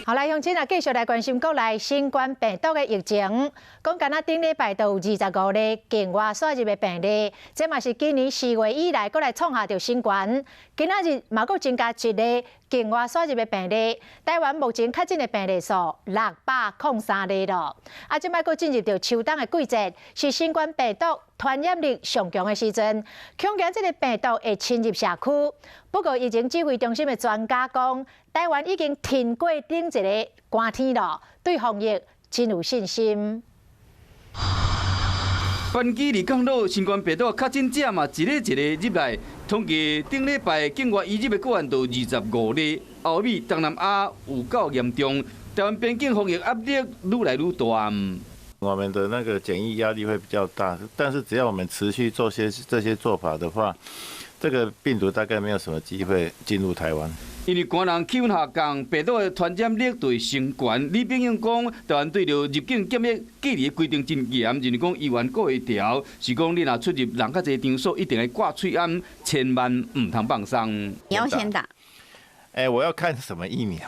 好來，鄉親啊，繼續來關心國內新冠病毒的疫情。講敢若頂禮拜就有25例境外輸入的病例，這嘛是今年4月以來閣來創下著新高。今仔日嘛閣增加一例境外輸入的病例，台灣目前確診的病例數603例咯。啊，這擺閣進入著秋冬的季節，是新冠病毒傳染力上強的時陣，恐驚這个病毒會侵入社區。不過，疫情指揮中心的專家講，台灣已經挺過頂一个寒天咯，對防疫真有信心。班機離降落，新冠病毒確診者嘛一个一个入來，統計頂禮拜境外移入的個案就25例，歐美、東南亞有夠嚴重，台灣邊境防疫壓力愈來愈大。我們的那個檢疫壓力會比較大，但是只要我們持續做些這些做法的話，這個病毒大概沒有什麼機會進入台灣。因為寒人氣溫下降，病毒的傳染力就會升懸。李炳勇講，台灣對著入境檢疫隔離規定真嚴，就是講醫院過會調，是講你若出入人較濟場所，一定愛掛喙罨，千萬毋通放鬆。你要先打？欸，我要看什麼疫苗。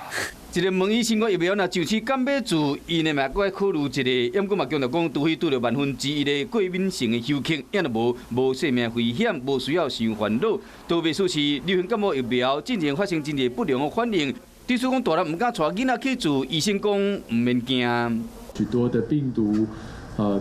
一个問伊新冠疫苗若上市敢欲注，伊呢嘛閣愛考慮一下。毋過嘛強調講，除非拄著萬分之一的過敏性的休克，抑若無無生命危險，無需要傷煩惱。特別說是流行感冒疫苗進前發生真濟不良的反應，對此講大人毋敢帶囡仔去注，醫生講毋免驚。許多的病毒，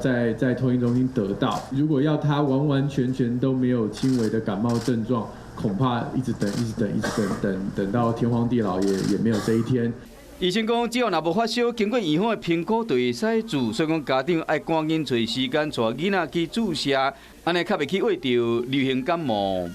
在托嬰中心得到，如果要他完完全全都沒有輕微的感冒症狀，恐怕一直等，一直等，一直等，等等到天荒地老也沒有這一天。醫生講，只要若無發燒，經過院方的評估就會使注，所以講家長愛趕緊揣時間帶囡仔去注射，按呢較袂去秽著流行感冒。